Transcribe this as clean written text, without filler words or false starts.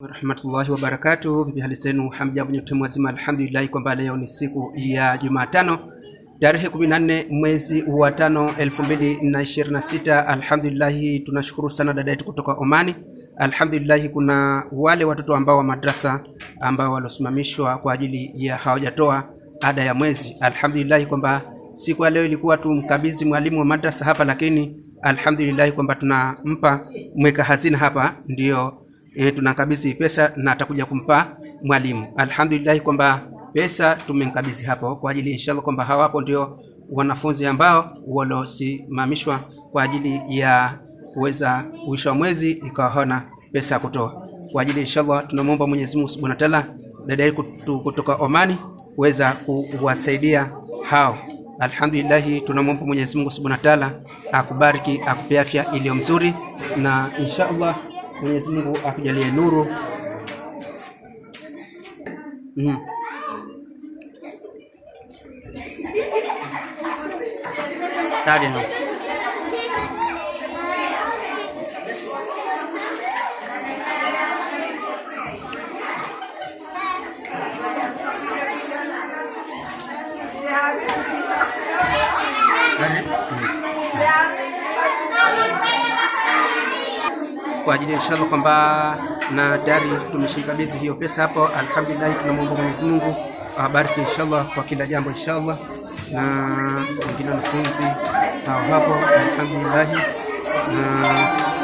Warahmatullahi wabarakatuh. Vipi hali zenu? Hamjambo nyote mwazima, alhamdulillah kwamba leo ni siku ya Jumatano tarehe 14 mwezi wa 5 2026. Alhamdulillah, tunashukuru sana dada yetu kutoka Omani. Alhamdulillah, kuna wale watoto ambao wa madrasa ambao waliosimamishwa kwa ajili ya hawajatoa ada ya mwezi. Alhamdulillah kwamba siku ya leo ilikuwa tumkabidhi mwalimu wa madrasa hapa, lakini alhamdulillah kwamba tunampa mweka hazina hapa ndio tunakabidhi pesa na atakuja kumpa mwalimu. Alhamdulillah kwamba pesa tumemkabidhi hapo kwa ajili inshallah kwamba hawapo ndio wanafunzi ambao waliosimamishwa kwa ajili ya kuweza kuisha mwezi ikawa hawana pesa ya kutoa. Kwa ajili inshallah tunamwomba Mwenyezi Mungu Subhanahu wa Ta'ala dada yetu kutoka Omani kuweza kuwasaidia hao. Alhamdulillah, tunamwomba Mwenyezi Mungu Subhanahu wa Ta'ala akubariki, akupe afya iliyo mzuri na inshallah Mwenyezi Mungu akujalie nuru. Tadi no. Kwa ajili ya inshallah kwamba na tayari tumeshaikabidhi hiyo pesa hapo. Alhamdulillah, tunamwomba Mwenyezi Mungu awabariki inshallah kwa kila jambo inshallah, na wengine wanafunzi hao hapo alhamdulillah na